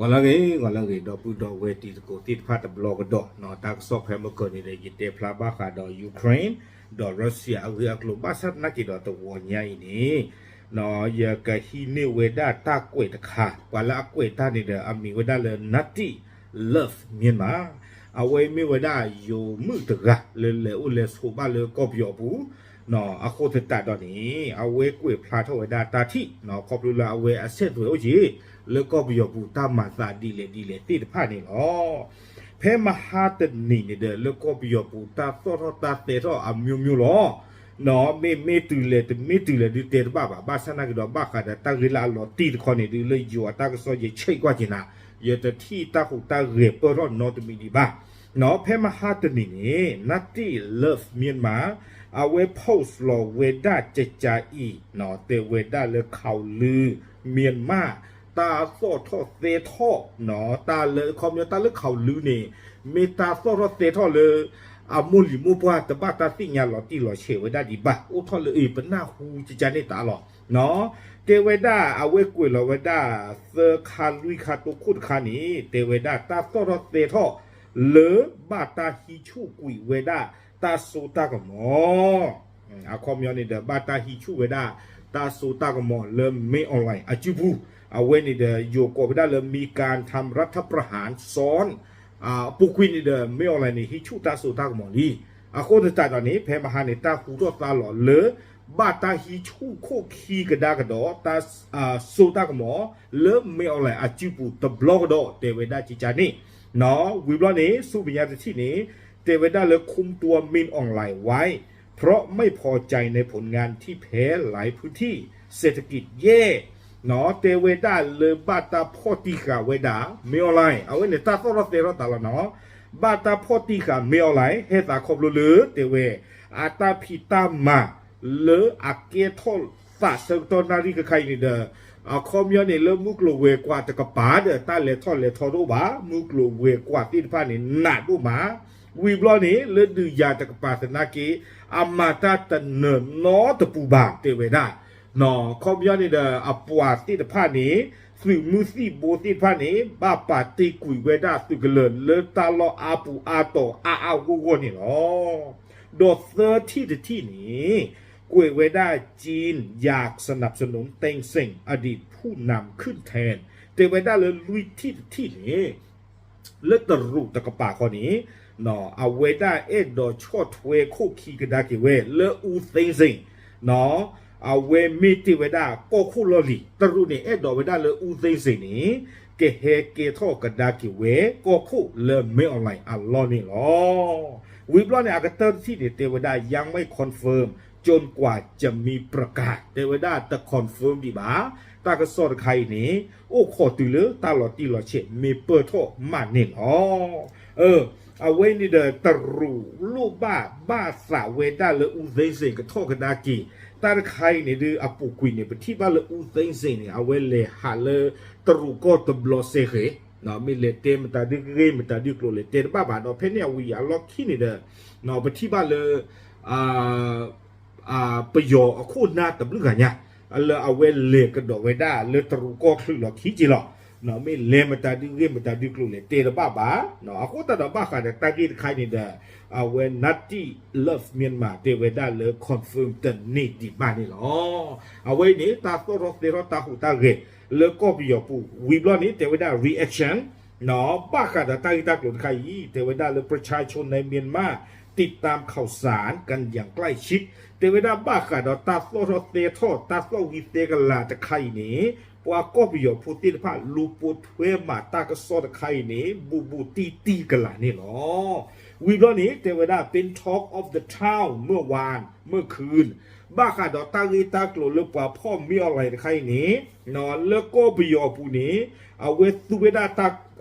ဂီၤလၢအဂ့ၤ ဂီၤလၢအဂ့ၤ ဒီပုၢ်ဒီဝဲၢ်တံၤသကိးသ့ၣ်တဖၣ်တဘျီကဒီး တၢ်ကစီၣ်ဖဲမုၢ်ကၢၤန့ၣ်ဒီး ယတဲဖျါဘၣ်ဃးဒီး Ukraine ဒီး Russia အဂ့ၢ်အကျိၤ ဘၣ်ဆၣ်သနာ်က့ဒီးတဂီၤညါအံၤန့ၣ် ယကဟံးန့ၢ်ဝဲဒၣ်တၢ်ကွဲးတခါ ပှၤလၢအကွဲးတၢ်န့ၣ်ဒီး အမံၤဝဲဒၣ်လၢ Native Love Myanmar အဝဲမ့ၢ်ဝဲဒၣ်ယိၤမုၣ်တဂၤ လၢလဲၤအိၣ်လဲၤဆိးဘၣ်လၢကီၢ်ပယီၤပူၤ အဃိသတးဒီးန့ၣ် အဝဲကွဲးဖျါထီၣ်ဝဲဒၣ်တၢ်ထံၣ် ခီဖျိလၢအဝဲအဆဲးသွဲၣ်အိၣ်က့ၤ လၢကီၢ်ပယီၤပူၤတၢ်မၤသးဒ်လဲၣ်ဒ်လဲၣ်သ့ၣ်တဖၣ်န့ၣ်လီၤ. ဖဲမဟါတနံၤန့ၣ်ဒီး လၢကီၢ်ပယီၤပူၤတၢ်သီၣ်ထီၣ်တၢ်သဲထီၣ်အမျိုးမျိုးလီၤ. မ့မ့ၢ်တုၤလဲၣ်တမ့ၢ်တုၤလဲၣ်ဒုးတဲတဘၣ်ဘၣ် ဘၣ်ဆၣ်သနာ်က့ဒီး ဘၣ်ဃးဒီးတၢ်ဂ့ၢ်လၢအလီၤတံၢ်တခီန့ၣ်ဒုး လၢယိၤအတၢ်ကစီၣ်ယဆဲးကွၢ်က့ၤနၤ ယတထံၣ်တၢ်ဟူးတၢ်ဂဲၤပၢၢ်ထီၣ်နီတမံၤဒံးဘၣ်. ဖဲမဟါတနံၤန့ၣ် Native Love Myanmar အဝဲ post လီၤဝဲဒၣ်ကကးအံၤ တဲဝဲဒၣ်လၢ ข่าวลือ Myanmar တၢ်သီၣ်ထီၣ်သဲထီၣ် တၢ်လၢ ခီပညီ တၢ်လၢ ข่าวลือ န့ၣ် မ့ၢ်တၢ်သီၣ်ထီၣ်သဲထီၣ်လၢ အမိၢ်လံၤမိၢ်ပှၢ်တဘၣ်တၢ်သ့ၣ်ညါလီၤတံၢ်လီၤဆဲးဝဲဒၣ်ဒံးဘၣ် အိၣ်ထီၣ်လၢအံၤ ပနၢ်ဟူကကးန့ၣ်တၢ်လီၤ. တဲဝဲဒၣ်အဝဲကွဲးလီၤဝဲဒၣ် သၢခါလွံၢ်ခါတိခိၣ်တခါန့ၣ် တဲဝဲဒၣ်တၢ်သီၣ်ထီၣ်သဲထီၣ် လၢဘၣ်တၢ်ဟံးဆူၣ်ကွံာ်ဝဲဒၣ် တၢ်စိတၢ်ကမီၤ အခီပညီန့ၣ်ဒီး ဘၣ်တၢ်ဟံးဆူၣ်ဝဲဒၣ် တၢ်စိတၢ်ကမီၤလၢ မင်းအောင်လှိုင် အစုပူၤ အဝဲန့ၣ်ဒီး ယိၤကိးဝဲဒၣ်လၢ มีการทำรัฐประหารซ้อน အပူၤကွံာ်န့ၣ်ဒီး မင်းအောင်လှိုင် န့ၣ် ဟံးဆူၣ်တၢ်စိတၢ်ကမီၤလံ. အဃိသတးဒီးန့ၣ် ဖဲမဟါန့ၣ် တၢ်ဟူထီၣ်သါလီၤလၢ ဘၣ်တၢ်ဟံးဆူၣ်ခိၣ်ခံကဒါကဒီး တၢ်စိတၢ်ကမီၤ လၢ မင်းအောင်လှိုင် အစုပူၤတဘျီကဒီး တဲဝဲဒၣ်ကကးန့ၣ် ဝံၤဘျီန့ၣ် ဆူမဲာ်ညါတထံၣ်န့ၣ် တဲဝဲဒၣ်လၢ คุมตัว မင်းအောင်လှိုင် ไว้ เพราะไม่พอใจในผลงานที่แพ้หลายพื้นที่ เศรษฐกิจแย่ တဲဝဲဒၣ်လၢဘၣ်တၢ်ဖီၣ်တံၢ်ဃာ်ဝဲဒၣ် မင်းအောင်လှိုင် အဝဲန့ၣ် တၢ်သီၣ်ထီၣ်သဲထီၣ်သးလီၤနီၤ ဘၣ်တၢ်ဖီၣ်တံၢ်ဃာ် မင်းအောင်လှိုင် ဟဲသးခီဖျိလၢ တဲဝဲ အတၢ်ဖံးတၢ်မၤ လၢအကဲထီၣ်သးဆၢကတီၢ်နၣ်ရံၣ်ခဲခါအံၤန့ၣ်ဒီး အခီပညီန့ၣ် လၢမုၢ်ကျိၤဝဲၤကွာ်တကပၤဒီး တၢ်လဲၤထီၣ်လဲၤထီတအိၣ်ဘၣ် မုၢ်ကျိၤဝဲၤကွာ်သ့ၣ်တဖၣ်န့ၣ် နးဒိၣ်မး ဝံၤဘျီန့ၣ် လၢဒုးယၤတကပၤသနာ်က့ အမၤတၢ်တနၢၤနီတပူၤဘၣ် တဲဝဲဒၣ် အခီပညီန့ၣ်ဒီး အပှၤသ့ၣ်တဖၣ်န့ၣ် သုးမုၢ်သံၣ်ဘိသ့ၣ်တဖၣ်န့ၣ် ဘၣ်ပာ်တ့ၢ်ကွံာ်ဝဲဒၣ်သုးကလၢၤလၢတၢ်လီၢ်အါပူၤအါတီၤအါအါဂီၢ်ဂီၢ်န့ၣ်လီၤ. ဒီးသၢထံၣ်တထံၣ်န့ၣ် ကွဲးဝဲဒၣ် จีนอยากสนับสนุน เต็งเซิง อดีตผู้นำขึ้นแทน တဲဝဲဒၣ်လၢလွံၢ်ထံၣ်တထံၣ်န့ၣ် လၢတရူးတကပၤဃီန့ၣ် အဝဲဒၣ်အဲၣ်ဒိးဆီၣ်ထွဲခိၣ်ခံကဒါက့ၤဝဲလၢ ဦးသိန်းစိန် အဝဲမ့ၢ်တ့ၢ်ဝဲဒၣ်ကီၢ်ခိၣ်လီၢ်လံၤ တရူးန့ၣ် အဲၣ်ဒိးဝဲဒၣ်လၢ ဦးသိန်းစိန် န့ၣ် ကဟဲကဲထီၣ်ကဒါက့ၤဝဲကီၢ်ခိၣ်လၢ မင်းအောင်လှိုင် အလီၢ်န့ၣ်လီၤ. ဝံၤဘျီန့ၣ် အကတၢၢ်တထံၣ်န့ၣ် တဲဝဲဒၣ် ยังไม่คอนเฟิร์ม จนกว่าจะมีประกาศ တဲဝဲဒၣ်တ confirm ဒံးဘၣ် တၢ်ကစီၣ်တခါအံၤန့ၣ် အိၣ်ခိးတုၤလၢတၢ်လီၤတံၢ်လီၤဆဲးမ့ၢ်ပၢၢ်ထီၣ်မးန့ၣ်လီၤ. အဝဲန့ၣ်ဒီး တရူးလိၣ်ဘၣ်ဘၣ်သးဝဲဒၣ်လၢ ဦးသိန်းစိန် ကထီၣ်ကဒါက့ၤ တၢ်တခါအံၤန့ၣ်ဒုး အပူၤကွံာ်န့ၣ် ပထံၣ်ဘၣ်လၢ ဦးသိန်းစိန် န့ၣ် အဝဲလဲၤဟးလၢတရူးကီၢ်တဘျီစဲဃဲၤ မ့ၢ်လဲၤတဲမတၤဒုးဂ့ၢ်မတၤဒုးကျိၤလဲၤတဲတဘၣ်ဘၣ်ဒီး ဖဲန့ၣ်အဝံၤအလီၢ်ခံန့ၣ်ဒီး ပထံၣ်ဘၣ်လၢ ပယီၤအခိၣ်နၢ်တဘျုးဂၤညါ လၢအဝဲလဲၤကဒီးဝဲဒၣ်လၢတရူးကီၢ်ချုးလီၤခံက့ၤလီၤ. မ့ၢ်လဲၤမတၤဒုးဂ့ၢ်မတၤဒုးကျိၤလဲၤတဲတဘၣ်ဘၣ်. အဃိသတးဒီးဘၣ်ဃးဒီးတၢ်ဂ့ၢ်တခါအံၤန့ၣ်ဒီး အဝဲ Native Love Myanmar တဲဝဲဒၣ်လၢ confirm တန့ၢ်ဒံးဘၣ်န့ၣ်လီၤ. အဝဲအံၤန့ၣ် တၢ်သီၣ်ထီၣ်သဲထီၣ်တၢ်ဟူးတၢ်ဂဲၤ လၢကီၢ်ပယီၤပူၤ ဝံၤဘျီန့ၣ် တဲဝဲဒၣ် reaction ဘၣ်ဃးဒီးတၢ်ဂ့ၢ်တၢ်ကျိၤတခါအံၤ တဲဝဲဒၣ်လၢ ประชาชนในเมียนมาติดตามข่าวสารกันอย่างใกล้ชิด တဲဝဲဒၣ်ဘၣ်ဃးဒီးတၢ်သီၣ်ထီၣ်သဲထီၣ် တၢ်သီၣ်ဝံၤသဲကလၤတခါအံၤန့ၣ် ပှၤကီၢ်ပယီၤဖိသ့ၣ်တဖၣ် လူၤပိာ်ထွဲမးတၢ်ကစီၣ်တခါအံၤန့ၣ် ဘူးဘူးတံၢ်တံၢ်ကလၤန့ၣ်လီၤ. ဝံၤဘျီန့ၣ် တဲဝဲဒၣ် เป็น Talk of the Town เมื่อวานเมื่อคืน ဘၣ်ဃးဒီးတၢ်ဂ့ၢ်တၢ်ကျိၤလၢပှၤဖီၣ် မင်းအောင်လှိုင် တခါအံၤန့ၣ် လၢကီၢ်ပယီၤအပူၤန့ၣ် အဝဲသူဝဲဒၣ်တၢ်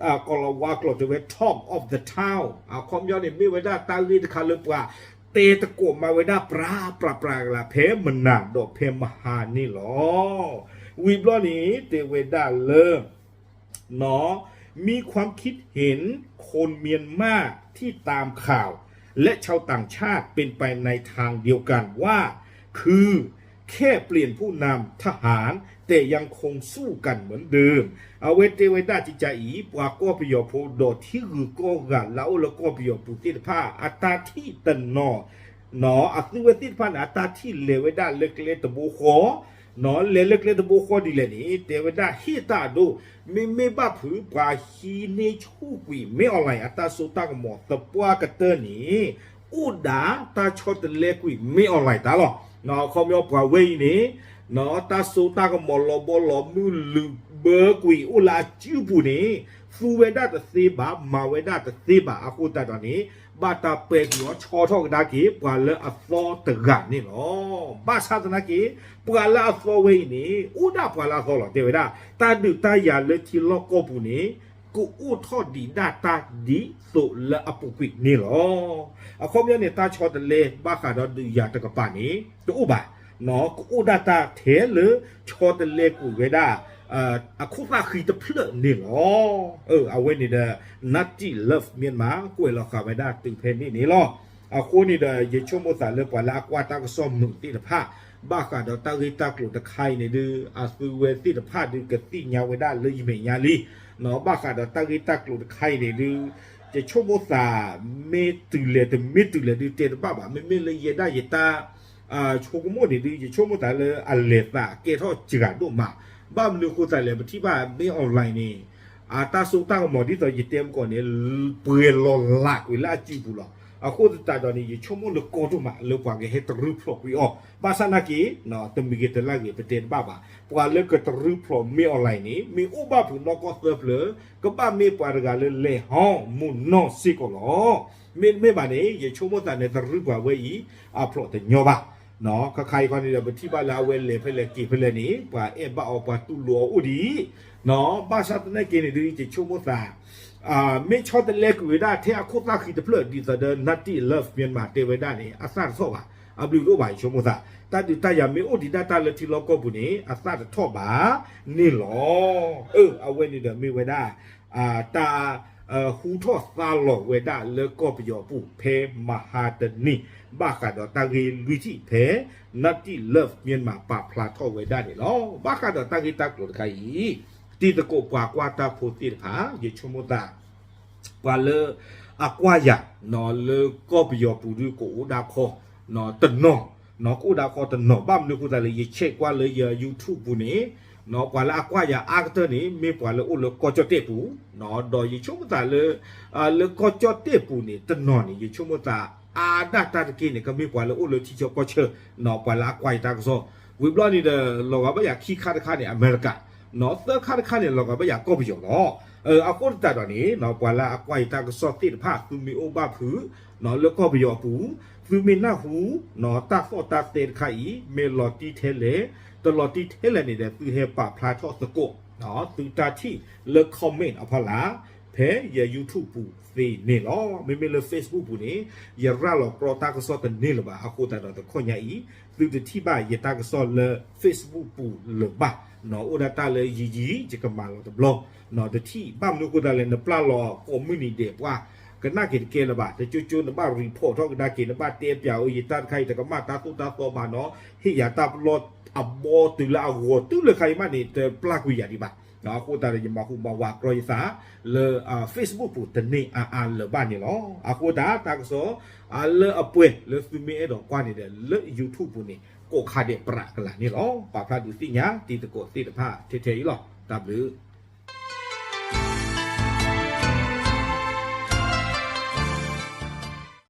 ကီၤလၤဝါကျိာ်တဲဝဲ Talk of the Town အခီပညီန့ၣ် မ့ၢ်ဝဲဒၣ်တၢ်ဂ့ၢ်တခါလၢပှၤတဲသကိးမၤဝဲဒၣ် ပြးပြးပြးကလၤ ဖဲမနၤဒီးဖဲမဟါန့ၣ်လီၤ. ဝံၤဘျီန့ၣ် တဲဝဲဒၣ်လၢ มีความคิดเห็นคนเมียนมาที่ตามข่าวและชาวต่างชาติเป็นไปในทางเดียวกันว่า คือ แค่เปลี่ยนผู้นำ ทหาร แต่ยังคงสู้กันเหมือนเดิม အဝဲတဲဝဲဒၣ်ကကါအံၤ ပှၤကီၢ်ပယီၤဖိ ဒီးထံဂုၤကီၢ်ဂၤလၢအအိၣ်လၢကီၢ်ပယီၤပူၤသ့ၣ်တဖၣ် အတၢ်ထံၣ်တနီၤ အသုဝဲသ့ၣ်တဖၣ်န့ၣ် အတၢ်ထံၣ်လဲၤဝဲဒၣ်လၢကျဲတဘိဃီ လဲၤလၢကျဲတဘိဃီဒ်လဲၣ်န့ၣ် တဲဝဲဒၣ်ဟ့ၣ်တၢ်အဒိၣ် မ့မ့ၢ်ဘၣ်ဖုး ပှၤဟံးန့ၢ်ဆူၣ်ကွံာ် မင်းအောင်လှိုင် အတၢ်စိတၢ်ကမီၤသပှၢ်ကတၢၢ်န့ၣ် အိၣ်ဒၣ်တၢ်ဆီတလဲကွံာ် မင်းအောင်လှိုင် တၢ်လီၤ. အခီပညီပှၤဝဲအံၤန့ၣ် တၢ်စိတၢ်ကမီၤလီၤဘီလီၤမုၢ်လုာ်ဘၢကွံာ်အိၣ်လၢအစုပူၤန့ၣ် သူဝဲဒၣ်တသ့ဘၣ် မၤဝဲဒၣ်တသ့ဘၣ် အဃိသတးဒီးန့ၣ် ဘၣ်တၢ်ပာ်ကွံာ်အီၤဆီထီၣ်ကဒါက့ၤ ပှၤလၢအသီတဂၤန့ၣ်လီၤ. ဘၣ်ဆၣ်သနာ်က့ ပှၤလၢအသီဝဲအံၤန့ၣ် အိၣ်ဒၣ်ပှၤလၢအသီလီၤ တဲဝဲဒၣ် တၢ်ဒုးတၢ်ယၤလၢထံလီၢ်ကီၢ်ပူၤန့ၣ် ကအိၣ်ထီၣ်ဒံးဒၣ်တၢ်ဒ်သိးလၢအပူၤကွံာ်န့ၣ်လီၤ. အခီပညီန့ၣ် တၢ်ဆီတလဲဘၣ်ဃးဒီးဒုးယၤတကပၤန့ၣ် တအိၣ်ဘၣ် ကအိၣ်ဒၣ်တၢ်ထဲလၢဆီတလဲကွံာ်ဝဲဒၣ် အခိၣ်သၣ်ဃံတဖျၢၣ်န့ၣ်လီၤ. အဝဲန့ၣ်ဒီး Native Love Myanmar ကွဲးလီၤဃာ်ဝဲဒၣ်တုၤဖဲန့ၣ်န့ၣ်လီၤ. အဃိန့ၣ်ဒီး ယဆိကမိၣ်သးလၢပှၤလၢအကွၢ်တၢ်ကစီၣ်မုာ်သ့ၣ်တဖၣ် ဘၣ်ဃးဒီးတၢ်ဂ့ၢ်တၢ်ကျိၤတခါအံၤန့ၣ်ဒုး အသုဝဲသ့ၣ်တဖၣ်ဒုး ကသ့ၣ်ညါဝဲဒၣ်လၢယမဲာ်ညါလံ ဘၣ်ဃးဒီးတၢ်ဂ့ၢ်တၢ်ကျိၤတခါအံၤန့ၣ်ဒုး ယဆိကမိၣ်သး မ့ၢ်တုၤလဲၤတမ့ၢ်တုၤလဲၤဒုး တဲတဘၣ်ဘၣ်. မ့မ့ၢ်လၢယဲဒၣ်ယတၢ် ဆိကမိၣ်န့ၣ်ဒုး ယဆိကမိၣ်သးလၢအလဲၤသးကဲထီၣ်စှၤဒိၣ်မး. ဘၣ်မနုၤအဃိသတးလဲၣ် ပထံၣ်ဘၣ် မင်းအောင်လှိုင်န့ၣ် အတၢ်စိတၢ်ကမီၤဒ်သိးယတဲမကီၢ်န့ၣ် ပှဲၤလီၤလးကွံာ်လၢအစုပူၤလီၤ. အဃိသတးဒီးန့ၣ် ယဆိကမိၣ်လၢကီဒိၣ်မးလၢပှၤကဟဲတရူးဖျိးကွံာ်အီၤ. ဘၣ်ဆၣ်နာ်က့ တမံၤဂ့ၤတလါဂ့ၤ ပတဲတဘၣ်ဘၣ်. ပှၤလၢကတရူးဖျိး မင်းအောင်လှိုင်န့ၣ် မ့ၢ်အိၣ်ဘၣ်ဖုးနီၢ်ကီၢ်သၢဖျၢၣ် ကဘၣ်မ့ၢ်ပှၤတဂၤလၢလဲၤဟီမုၢ်နီၢ်စ့ၢ်ကီးလီၤ. မ့တမ့ၢ်ဘၣ်န့ၣ် ယဆိကမိၣ်သးန့ၣ် တရူးပှၤဝဲအံၤ အဖျိးတညီဘၣ်. ခါခါအံၤခီန့ၣ်ဒီး ပထံၣ်ဘၣ်လၢအဝဲလဲၤဖဲလဲၣ်က့ၤဖဲလဲၣ်န့ၣ် ပှၤအဲၣ်ဘၣ်အီၤ ပှၤတူၢ်လိာ်အီၤအိၣ်ဒံး ဘၣ်ဆၣ်သနာ်က့န့ၣ်ဒုး ယဆိကမိၣ်သး မ့ၢ်ဆီတလဲကွံာ်ဝဲဒၣ်ထဲအခိၣ်သၣ်ဃံတဖျၢၣ် ဒ်သိးဒီး Native Love Myanmar တဲဝဲဒၣ်န့ၣ် အသၣ်တထီၣ်ဘၣ်. အဘျုးတအိၣ်ဘၣ် ယဆိကမိၣ်သး တၢ်ဒုးတၢ်ယၤမ့ၢ်အိၣ်ဒံးဒၣ်တၢ်လၢထံလီၢ်ကီၢ်ပူၤန့ၣ် အသၣ်တထီၣ်ဘၣ်န့ၣ်လီၤ. အၢ အဝဲန့ၣ်ဒီးမ့ၢ်ဝဲဒၣ် တၢ် ဟူထီၣ်သါလီၤဝဲဒၣ်လၢကီၢ်ပယီၤပူၤဖဲမဟါတနံၤ ဘၣ်ဃးဒီးတၢ်ဂ့ၢ်လွံၢ်ထံၣ်ဖဲ Native Love Myanmar ပာ်ဖျါထီၣ်ဝဲဒၣ်န့ၣ်လီၤ. ဘၣ်ဃးဒီးတၢ်ဂ့ၢ်တၢ်ကျိၤတခါအံၤ တံၤသကိးပှၤကွၢ်တၢ်ဖိသ့ၣ်တဖၣ် ယဆိကမိၣ်သး ပှၤလၢအကွၢ်ယၤ လၢကီၢ်ပယီၤပူၤဒုးကအိၣ်ဒၣ်ခီ တနီၤ ကအိၣ်ဒၣ်ခီတနီၤ ဘၣ်မနုၤအဃိသတးလဲၣ် ယဆဲးကွၢ်လၢယ YouTube ပူၤန့ၣ် ပှၤလၢအကွၢ်ယၤအါကတၢၢ်န့ၣ် မ့ၢ်ပှၤလၢအိၣ်လၢကီၢ်ကၠီၣ်တဲၣ်ပူၤ ဒီးယဆိကမိၣ်သးလၢ လၢကီၢ်ကၠီၣ်တဲၣ်ပူၤန့ၣ် တနီၤန့ၣ် ယဆိကမိၣ်သး အါဒၣ်တၢ်တက့ၢ်န့ၣ် ကမ့ၢ်ပှၤလၢအိၣ်လၢထံဆၢကီၢ်ဆၢ ပှၤလၢအကွၢ်ယတၢ်ကစီၣ် ဝံၤဘျီန့ၣ်ဒီး လီၤဂာ်ဘၣ်ယၤခံခါတခါန့ၣ် အမဲရကၤ သၢခါတခါန့ၣ် လီၤဂာ်ဘၣ်ယၤကီၢ်ပယီၤလီၤ. အဃိသတးဒီးန့ၣ် ပှၤလၢအကွၢ်ယတၢ်ကစီၣ်သ့ၣ်တဖၣ် သုမ့ၢ်အိၣ်ဘၣ်ဖုး လၢကီၢ်ပယီၤအပူၤ သုမ့ၢ်နၢ်ဟူ တၢ်သီၣ်တၢ်သဲတခါအံၤ မ့ၢ်လီၤတံၢ်ထဲလဲၣ် တလီၤတံၢ်ထဲလဲၣ်န့ၣ်ဒီး သုဟဲပာ်ဖျါထီၣ်သကိး သုတၢ်ထံၣ်လၢ comment အဖီလာ် ဖဲယ YouTube ပူၤသ့န့ၣ်လီၤ. မ့မ့ၢ်လၢ Facebook ပူၤန့ၣ် ယရၤလီၤကြီတၢ်ကစီၣ်တန့ၢ်လၢၤဘၣ်. အဃိသတးဒီးတခီညါအံၤ သုတထံၣ်ဘၣ်ယတၢ်ကစီၣ်လၢ Facebook ပူၤလၢၤဘၣ်. အိၣ်ဒၣ်တၢ်လၢယံာ်ယံာ် ယကမၤလီၤတဘျီ တထံၣ် ဘၣ်မနုၤအဃိသတးလဲၣ် နပျၢ်လီၤကိးမုၢ်နံၤဒဲးပှၤ ကနၣ်က့ၤတကဲလၢၤဘၣ်. တကၠိကၠိနဘၣ် report ထီၣ်ကဒါက့ၤ နဘၣ်တဲပၠးအီၤ ယတၢ်တခါအံၤ တကမၣ်တၢ်သိၣ်တၢ်သီဘၣ်နီၤ ဟ့ၣ်ယၤတၢ်ပလီၢ်အဘီတုၤလၢအဂီၤတုၤလၢခါအံၤမးန့ၣ် တပျၢ်ကွံာ်ယၤဒံးဘၣ်. အဃိသတးဒီး ယမၤဟူးမၤဝးကြီယသးလၢ Facebook ပူၤတန့ၢ်အါအါလၢၤဘၣ်န့ၣ်လီၤ. အဃိသတး တၢ်ကစီၣ် လၢအပှဲၤလၢသုမ့ၢ်အဲၣ်ဒိးကွၢ်န့ၣ်ဒီး လၢ YouTube ပူၤန့ၣ် ကိးခါဒဲးပြးကလာ်န့ၣ်လီၤ. ပာ်ဖျါဒုးသ့ၣ်ညါတံၤသကိးသ့ၣ်တဖၣ်ထဲထဲအံၤလီၤ. တၢ်ဘျုး